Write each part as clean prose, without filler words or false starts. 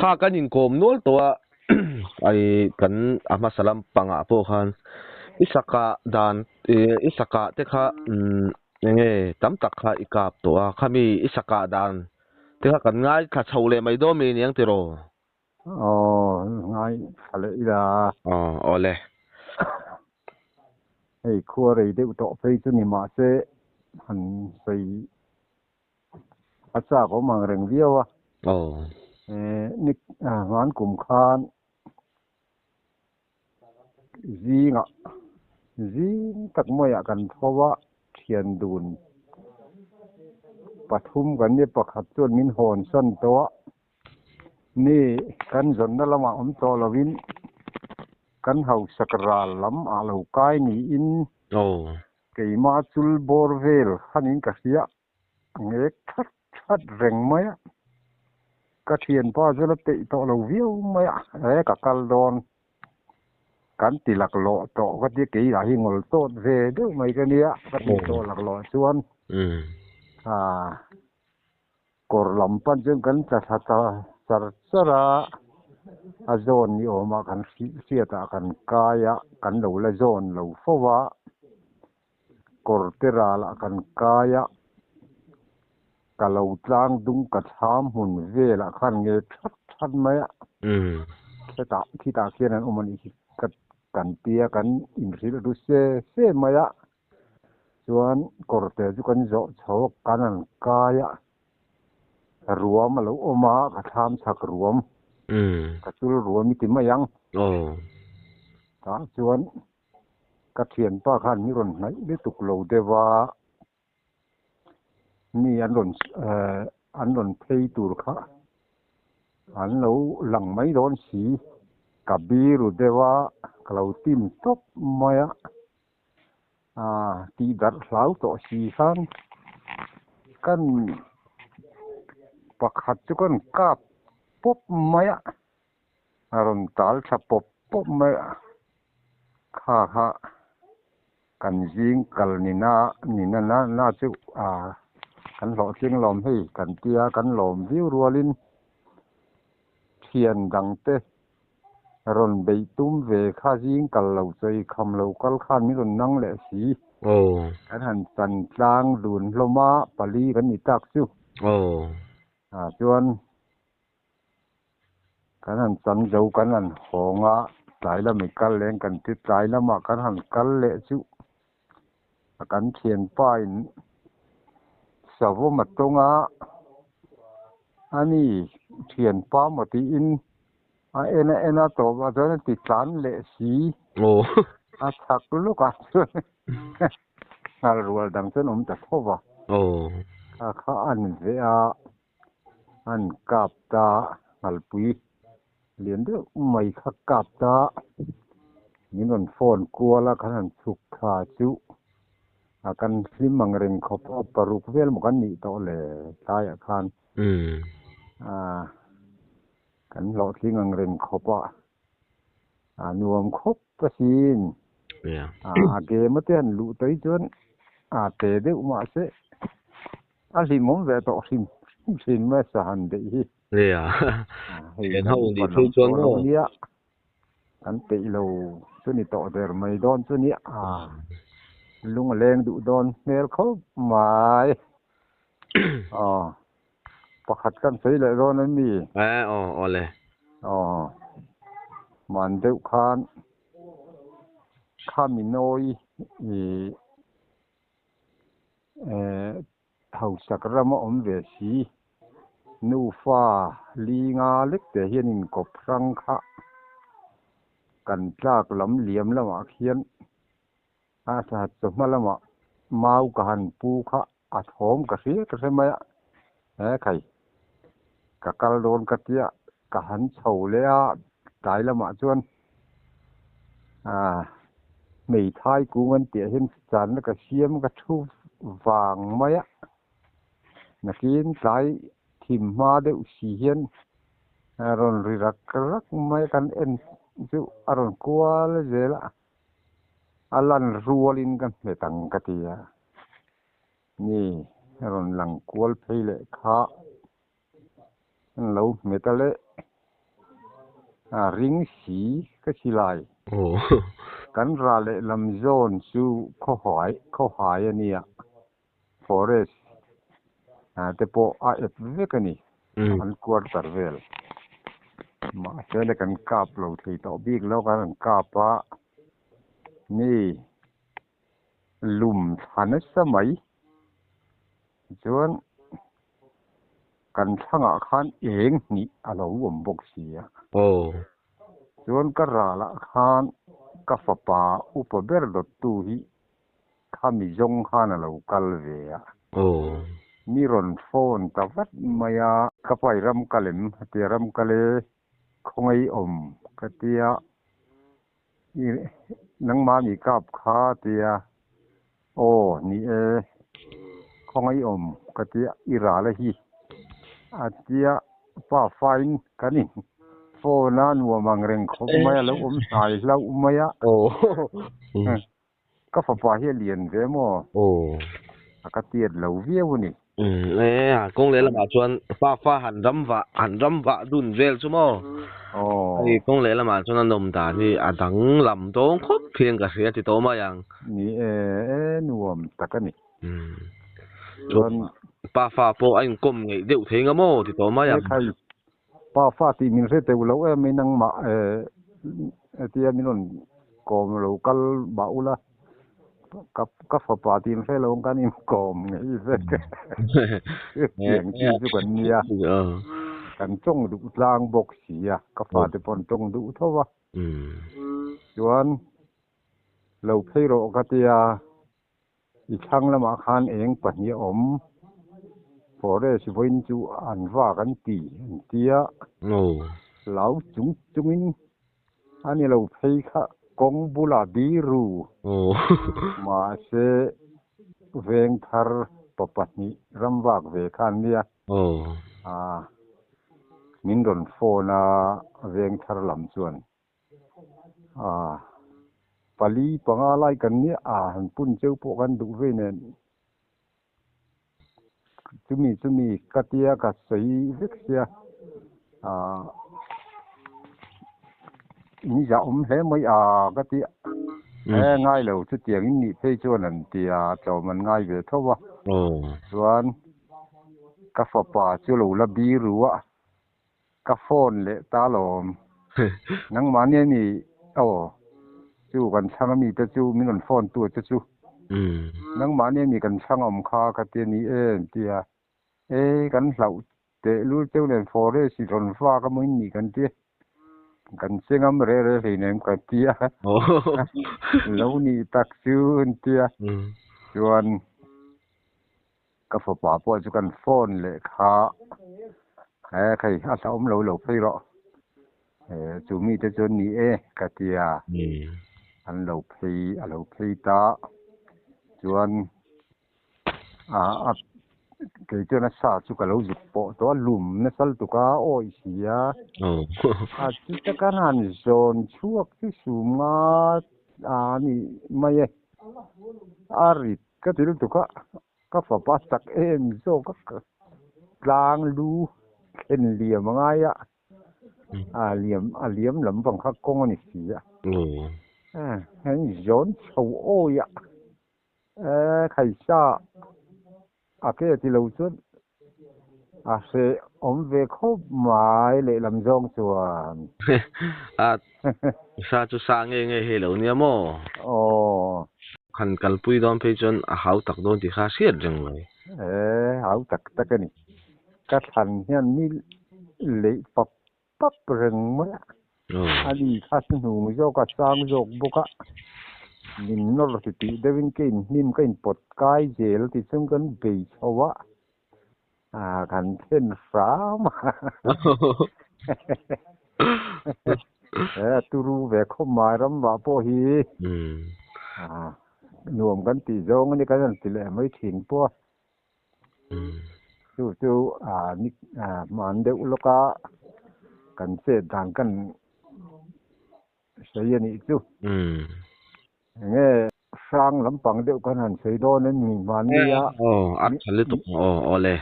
Kha kan inkawm nual tawh a, ai kan a hmasa lampangah pawh khan i sakah dan i sakah te kha umm enge tam tak kha i kap tawh a, khami i sakah dan te kha kan ngaithla chho leh mai dawn mi aniang tiraw? Aw ngaithla leh ila. Aw awle. Hei khua rei deuh tawh phei chu ni mahse han sawi A chak awm ang reng viau a. Ni hman kum khan zingah zing tak maiah kan tho a, thian dun pathum kan nia pakhat chuan min hawn san tawh a. Ni kan zawnna lamah awm tawh lovin kan hausak ral lam ah lo kai niin keimah chul bawr vel khanin ka hria. Ngek that that reng mai a, ka thianpa chu la peih tawh lo viau mai a, he ka kal dawn kan ti laklawh tawh ka tia kei lah hi ngawl tawt ve deuh mai ka nia ka ti tawh laklawh chuan ah kawr lam pan chuan kan tla thla ta char char a, a zawn ni awmah kan hriatah kan kai a, kan lo la zawn lo fo va. Kawr te ralah kan kai a, ka lo tlang dung ka thlam hmun velah khan nge that that mai a, hetah khitah khian an awm a nih hi ka kan tia kan inhrilh ru se se mai a, chuan kawr te chu kan zawh chho a kan han kai a, ruam a lo awm a, ka thlam chhak ruam, ka chul ruam i ti mai ang, tah chuan. Ka thianpa khan mi rawn hnaih lutuk lo deuh a, mi an rawn eh an rawn phei tur kha an lo lang mai dawn si, ka biru deuh a, ka lo tim tawp mai a, ah tih darh hlau tawh si khan kan pakhat chu kan kap pawp mai a. A rawn tal tha pawp pawp mai a, kha kha kan zing kal ni na ni na na na chu ah kan hlawhtling lawm hei kan tia kan lawm viau rualin thian dang te rawn beih tum ve kha zing kal lo chawi kham lo kal khan min rawn nang leh si kan han chan tlang dun hlawm a pali kan ni tak chu ah chuan. Kan han chan zo kan han hawng a, tlai lam i kal leng kan ti tlai lamah kan han kal leh chu a kan thianpa in savawm a tawng a, ani thianpa maw tiin a en a en a tawp ah chuan a ti tlan leh si a chhak lawk ah chuan nghal rual dang chuan awm ta tho va, kha kha a ni ve a. An kap ta ngalpui lian deuh mai kha kap ta min rawn phone kual a kan han chhuk thla chu a kan hlim ang reng khawp a paruk vel maw kan nih tawh le tlaiah khan ah kan hlawhtling ang reng khawp a a nuam khawp asin a game a te han luh tai chuan a te deuh mahse. A hlimawm ve tawh hrim hrim thin mai a sahan daih hi. Nia, Hei thian kan ho upa nih phei lam chuan tawh lo maw? nia, kan peih lo chu ni tawh der mai dawn chu nia, lung a leng duh dawn hmel khawp mai. Aw, pakhat kan sawi leh dawn a mi? E, aw, awle. Aw, man deuh khan khami nawi ih. Eh hausak rama awm ve si nufa li nga lek te hian inkawp hrang kha kan tlak lam liam lamah khian a chawhma lamah mau ka han pu kha a thawm ka hria ka hre mai a he khai ka kal dawn ka tia ka han chho leh a tlai lamah chuan. Ah hmeithai kung an tih ah hian channa ka siam ka thu vang mai a nakin tlai thim hma deuh si hian a rawn ri rak rak mai a kan en chu a rawn kual zel a a lan rualin ka hmet ang ka ti a ni a rawn lang kual phei leh kha an lo hmet a le. A ring si ka silai. Kan ral leh lam zawn chu khawhai khawhai a nia. Forest te pawh a ep vek a ni. An quarter vel. Mahse le kan kap lo thei tawh bik lo kan han kap a. Ni lum thla nasa mai. Chuan kan thlangah khan eng hnih a lo awm bawk si a. Chuan ka ralah khan ka fapa upa ber dawttu hi khami zawng khan a lo kal ve a. Mi rawn phone ta vat mai a. Ka pa i ram kal em? A ti a, ram kal e, khawngaih awm ka ti a. I nangmah mi kap kha a ti a, aw ni e, khawngaih awm ka ti a, i ral a hi a ti a, pa fain kan in phone a nuam ang reng khawp mai a, lo awm hnai hlauh mai a, Ka fapa hi a lian ve maw? Aw. A ka tiat lo viau a ni. Umm e, a kawng leh lamah chuan fa fa han ram vah, han ram vah dun vel chu maw? Aw. Hei kawng leh lamah chuan a nawm dan hi a dang lam dawng khawp hian ka hria ti tawh mai ang. Ni e, e nuam tak a ni. Umm. Chuan pa fa pawh a inkawm ngeih deuh thei nga maw ti tawh mai ang. E khai, Pa fa tih min hre teuh loh em mai nangmah hetia min rawn kawm lo kal bah ula ka ka fapa tih in hre lo ang kan inkawm ngei vek hetiang chi chu kan nia kan tawng duh tlang bawk si a ka fate pawh an tawng duh tho a chuan lo phei rawh ka tia. I thlang lamah khan eng pahnih a awm. Forest vawiin chu an vak an ti an ti a. Hlau chung chungin a ni lo phei kha kawng bulah biru. Mahse veng thar pa pahnih ram vak ve kha an nia. Min rawn phone a veng thar lam chuan. Aaa pali panga lai kan nia a han pun cheu pawh kan duh vei nen chumi chumi ka tia ka sawi vek sia aaa in zah awm hle mai a ka ti e ngai lo chutiang in nih phei chuan an tia tlawm an ngai ve tho a chuan ka fapa chu lo la biru a. Ka phone leh ta lawm. Nangmahni a ni aw chu kan chhang ami te chu min rawn phone tu te chu. Nangmahni a ni kan chhang awm kha ka ti a ni em ti a. E kan hlauh teh lul cheu nen forest i rawn vak a maw in nih kan ti a. Kan che ngam re re hleinem ka ti a. Lo nih tak chu an ti a. Chuan Ka fapa pawh chu kan phone leh kha he khei a hlauhawm lo lo phei rawh he chu mite chuan ni e ka tia an lo phei a lo phei ta chuan a kei chuan a sa chu ka lo zuk pawh tawh a lum nasa lutuk a awih si a a chuta kan han zawn chhuak chu sum nga a ni mai e a rit Ka ti lutuk a, ka fapa chak em zawk a, ka tlang lu thlen liam a ngai a, a liam a liam lam vang kha kawng a ni si a, heng zawn chho awi a, e khaisa a ke ti lo chuan a hreh awm ve khawp mai lehlam zawng chuan. A sa chu sa nge nge hei lo nia maw? Aw. Han kalpui dawn phei chuan a hau tak dawn tih kha a hriat reng mai. E, hau tak tak a ni. Ka thlan hian mi leih pap pap reng mai a. A ni kha hnung zawk a sang zawk bawk a. Min nawr ti tih deuhin ka inhnim ka inpawt kai zel ti chung kan bei chho a. A kan thlen hram a. He turu ve khawp mai ram vah pawh hi. Nuam kan tih zawng a ni kan han ti leh mai thin pawh a. Chu chu ni hman deuh lawk a kan chet dan kan sawi a nih chu. Enge hrang lampang deuh kan han sawi dawn em ni mahni a. Aw a tha lutuk aw aw le.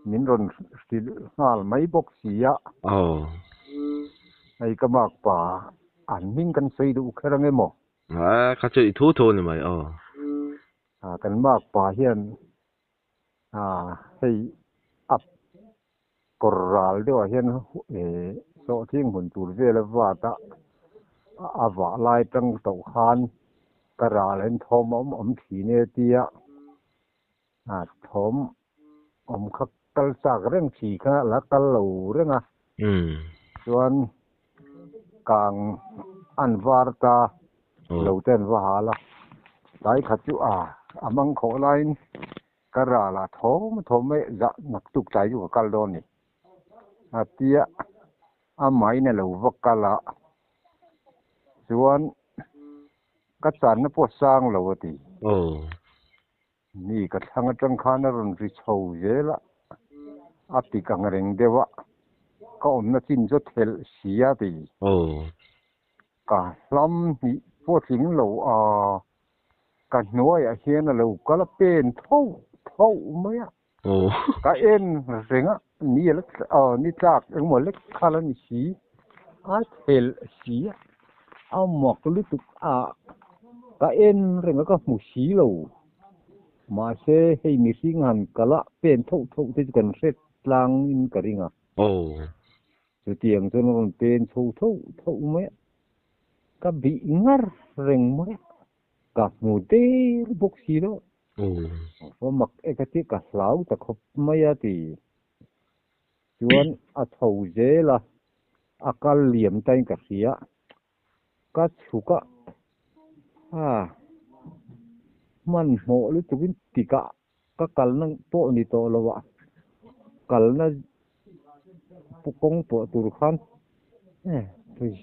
Min rawn hrilh nghal mai bawk si a. Aw. Hei ka makpa an hming kan sawi duh kher ang emaw? A kha chu i thu thu a ni mai aw. A kan makpa hian a hei a kawr ral deuhah hian sawhthing hmun tur vel a vat a, a vah lai tang tawh khan ka ral en thawm a awm awm thin e tia a thawm awm kha kal chak reng thi kha la kal lo reng a. Chuan kang an var ta lo te an va hal a, tlai khat chu a a mang khawh laiin ka ral a thawm thawm mai zah nak tuk tlai chu ka kal dawn a ni. A tia amahin a lo va kal a, chuan ka channa pawh sang lo a ti. Ni ka thlang atang khan a rawn ri chho zel a, a tik ang reng deuh a, ka awmna chin chu a thelh si a ti. Ka hlam hnih pawh tling lo a, ka hnuaiah hian a lo kal a pen tho tho mai a. Ka en reng a, ni a la ni tlak engmaw lek kha la ni si, a thelh si a, a mak lutuk a, ka en reng a ka hmu si lo. Mahse hei mihring han kal a pen tho tho te chu kan hre tlang in ka ring a. Chutiang chuan a rawn pen chho tho tho mai a, ka bih ngar reng mai a, ka hmu der bawk si lo. Va mak e ka ti, ka hlau ta khawp mai a ti. Chuan a chho zel a, a kal liam tain ka hria. Ka chhuk a, a hmanhmawh lutukin tikah ka kalna pawh ni tawh lo a, kalna kawng pawh tur khan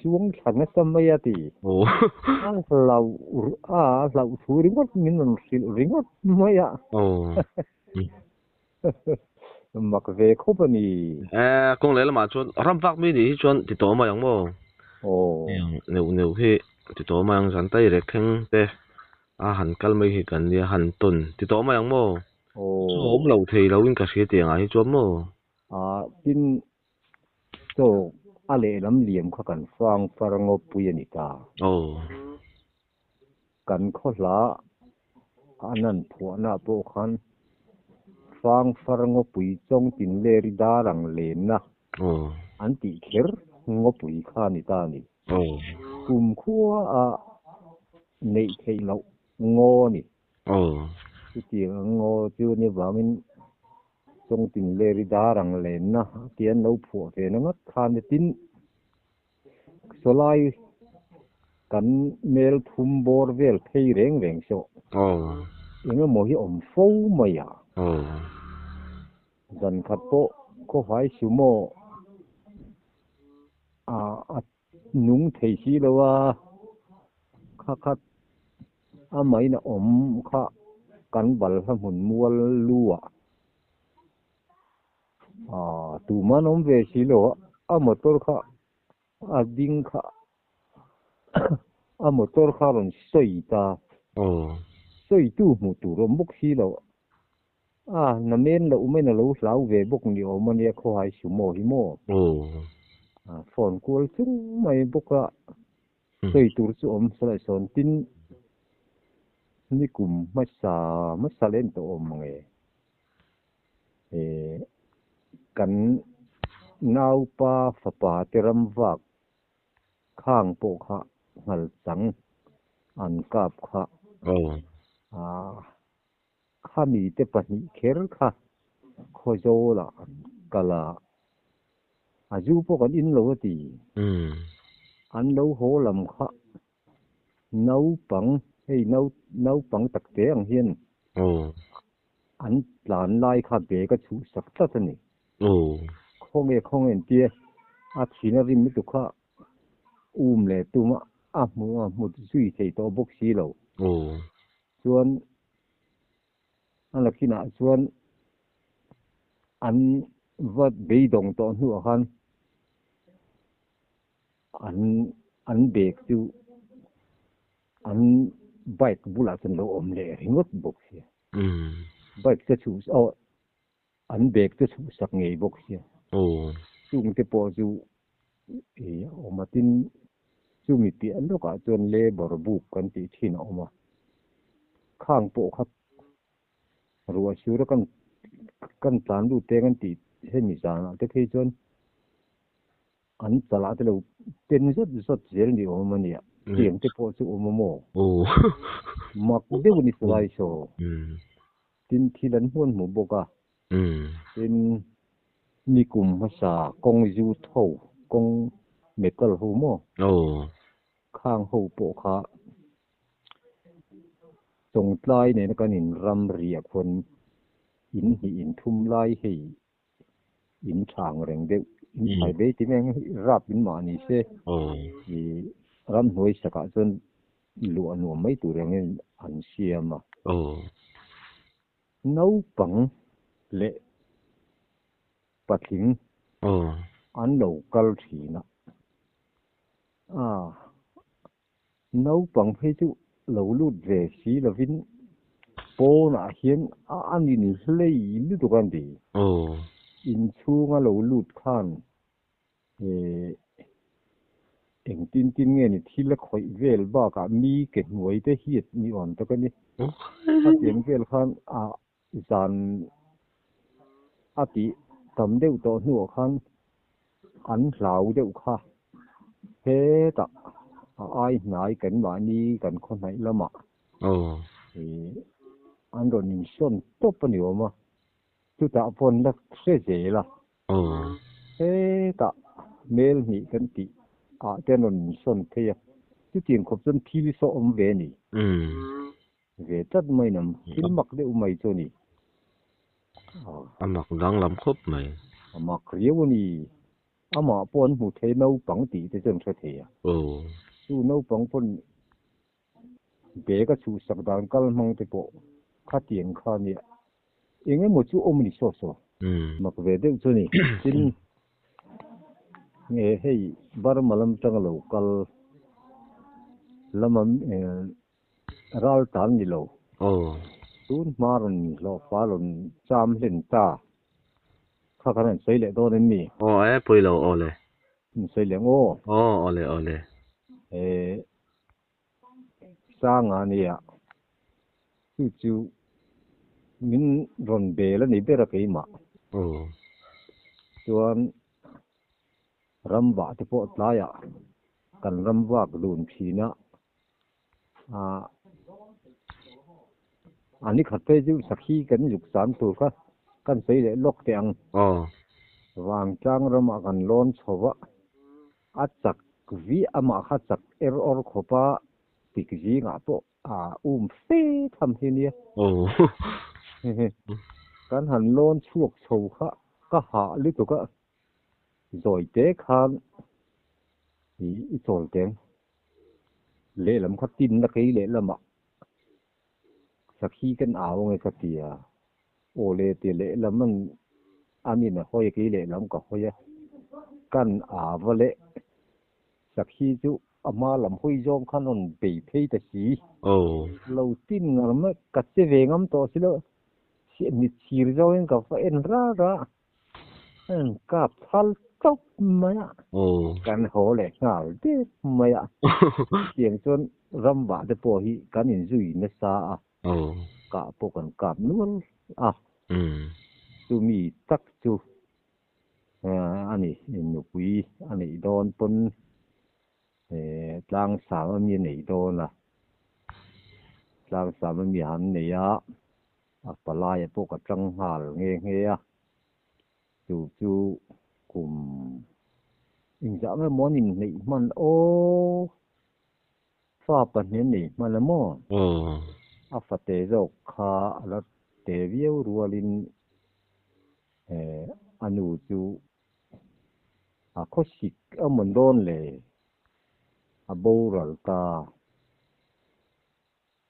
zuang thla nasa mai a ti. A hlauh a hlauh thu ringawt min rawn hrilh ringawt mai a. Mak ve khawp a ni. Kawng leh lamah chuan ram vak mi nih hi chuan ti tawh mai ang maw? Neuh neuh hi ti tawh mai ang zan tai rek thleng te a han kal mai hi kan nia han tawn ti tawh mai ang maw? Chu a awm lo thei lo in ka hria tiang ah hi chuan maw? Tin chaw a lehlam liam kha kan fang far ngawpui a ni ta. Kan khaw hla an han phuahna pawh khan fang far ngawpui chawng tin ler i dar ang lenna an tih kher ngawpui kha a ni ta a ni. Kum khua a neih theih loh ngaw a ni. Chutiang ang ngaw chu ni vangin chawng tin ler i dar ang lenna tih an lo phuah ve na ngat kha a ni. Tin, Sawlai kan mel thum bawr vel phei reng reng saw eng emaw hi awm fo mai a. Zan khat pawh khawhai sumo a nung thei si lo a, kha khat amahin a awm kha kan balhla hmun mual lu ah. Tumah an awm ve si lo a, a motor kha a ding kha a motor kha a rawn sawi ta, sawitu hmuh tur awm bawk si lo a, na men loh maiin a lo hlau ve bawk ni awm a nia khawhai sumo hi maw, phone kual chung mai bawk a, sawi tur chu awm saw leh sawn tin nikum hmasa hmasa leh en tawh awm ang e. Kan naupa fapa te ram vak khang pawh kha nghal chang an kap kha khami te pahnih kher kha Khawzawlah an kal a, a zu pawh kan in lo a ti. An lo haw lam kha Naupang, hei naupang tak te ang hian an tlan lai kha bag a chhuh sak tlat a ni. Khawnge khawnge an tia, a thin a rim lutuk kha um leh tum a, a hmu a hmu zui thei tawh bawk si lo. Chuan a lakinah chuan an va beidawng tawh hnuah khan An an bag chu an bike bulah chuan lo awm leh ringawt bawk sia. Bike te chhuh aw an bag te chhuh sak ngei bawk sia. Chung te pawh chu I a awm a, tin chumi piah lawkah chuan labour buk kan tih thin a awm a, khang pawh kha ruah sura kan kan tlan lut teng an tih hemi zanah te phei chuan an chalah te lo pen zawt zawt zel ni awm a nia, tiang te pawh chu awm a maw? Mak deuh a ni silai saw. Tin thil an hmuan hmu bawk a, tin nikum hmasa kawng zut ho, kawng metal ho maw? Khang ho pawh kha Chawngtlai nena kan in ram riah khuan in hnih in thum lai hei in tha ang reng deuh, in thlai bei ti mai ang rap in mah ni se i ramhnuai sakah chuan luah nuam mai tur angin an siam a. Naupang leh patling an lo kal thin a. Naupang phei chu lo lut ve si lovin pawnah hian a an inhlei lutuk a ni. Inchhunga lo lut khan engtin tin nge ni thil a khawih vel bakah mi ke hnuai te hiat ni awm tak a ni. Khatiang vel khan a zan a tih tam deuh tawh hnuah khan an hlau deuh kha hetah a ai hnai kan mahni kan khaw hnaih lamah an rawn insawn tawp a ni awm a, chutah pawh an la hre zel a, hetah hmel hnih kan tih ah te an rawn insawn phei a, chutiang khawp chuan thil saw awm ve a ni. Ve tlat mai nam, thil mak deuh mai chu a ni. A mak danglam khawp mai. A mak riau a ni. Amah pawh an hmu thei naupang tih te chu an hre thei a. Chu naupang pawn bag a chhuhsak dan kal hmang te pawh khatiang kha a nia. Eng emaw chu awm a ni saw saw. Mak ve deuh chu a ni. Tin, nge hei Burma lam atanga lo kal lama Ral tan ni lo. Tun hma rawn hlawhfa rawn cham hlen ta. Kha khan an sawi leh dawn em mi? Aw e, pawi lo aw le. An sawi leh ang aw. Aw, aw le, aw le. E, Sanga nia, chu chu min rawn bel a ni ber a keimah. Aw. Chuan ram vah te pawh tlaiah kan ram vak dun thin a. A ni khat phei chu sakhi kan zuk chan tur kha kan sawi leh lawk teh ang. Vangtlang ramah kan lawn chho va, a chak viah amah kha chak er awr khawp a, pik zingah pawh a um fe tham hi nia. Kan han lawn chhuak chho kha ka hah lutuk a, zawi te khan i chawl teng. Lehlam kha tinna kei lehlamah sakhi kan au ange ka ti a, aw le ti lehlam an an in a hawi a kei lehlam ka hawi a, kan au a leh sakhi chu a hma lam hawi zawng khan rawn bei phei ta si, lo tin ngar mai ka che ve ngam tawh si lo, mit chhir zawngin ka va en rar a. An kap thal tawp mai a, kan haw leh nghal der mai a. Chutiang chuan ramvah te pawh hi kan inzui nasa a, kah pawh kan kap nual a. Chumi tak chu a ni, nupui a neih dawn pawn tlangsam a mi a nei dawn a, tlangsam a mi han nei a. A palaia pawh ka tang nghal nghe nghe a, chu chu kum engzah nge maw an inhneih hman aw, fa pahnih an nei hman a maw? A fate zawk kha a la te viau rualin a nu chu a khawsik a mawn dawn le, a boral ta.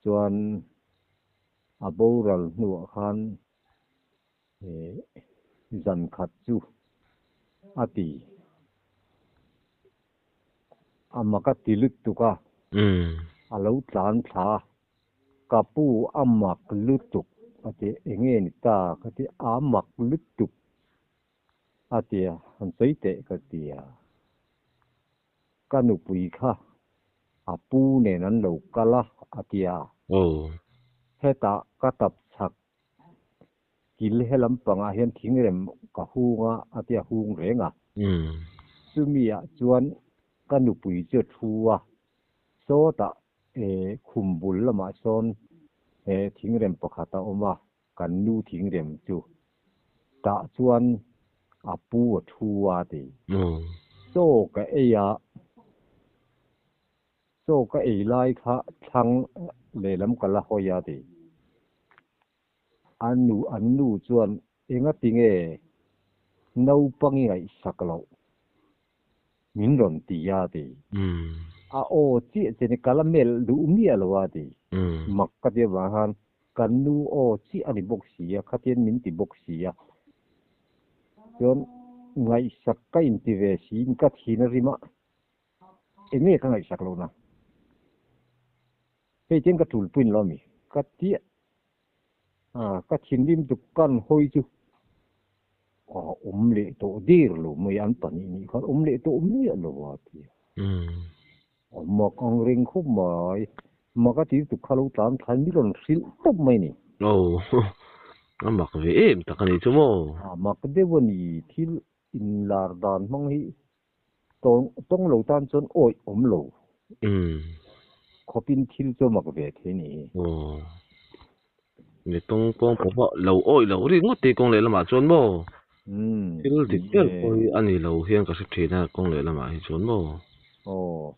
Chuan a boral hnuah khan zan khat chu a ti. A mak a ti lutuk a, a lo tlan thla a, ka pu a mak lutuk a ti, enge ni ta ka ti, a mak lutuk a ti a, han sawi teh ka ti a. Ka nupui kha a pu nen an lo kal a, a ti a. Hetah ka tap chak kil he lampangah hian thingrem ka hung a, a ti a hung reng a. Chumi-ah chuan ka nupui chu a thu a, sawtah khum bul lamah sawn thingrem pakhat a awm a, kan nu thingrem chu tah chuan a pu a thu a ti. Chaw ka ei a, chaw ka ei lai kha thlang lehlam ka la hawi a ti. A nu an nu chuan engati nge naupang i ngaihsak loh min rawn ti a ti. A aw chiah che ni ka la melh duh miah lo a ti. Mak ka ti avang khan kan nu aw chiah a ni bawk si a, khatian min ti bawk si a. Chuan ngaihsak ka inti ve siin ka thin a rim a, eng nge ka ngaihsak lohna? Hei tiang ka tulpuin lo a mi? Ka ti a, ka thinrim tuk kan hawi chu a awm leh tawh der lo mai, an pahnih nih khan awm leh tawh miah lo a ti a. A mak ang reng khawp mai, mak a ti lutuk kha lo tlan thlai mi rawn hrilh tawp mai ni. Aw, a mak ve em tak a ni chu maw? A mak deuh a ni, thil inlar dan hmang hi tawng tawng lo tan chuan awih awm lo khawpin thil chu a mak ve thei ni. Aw, mi tawng pawng pawh lo awih loh rik ngawt tih kawng lehlamah chuan maw? Thil dik ber pawh hi a ni lo hian ka hre thin a kawng lehlamah hi chuan maw? Aw.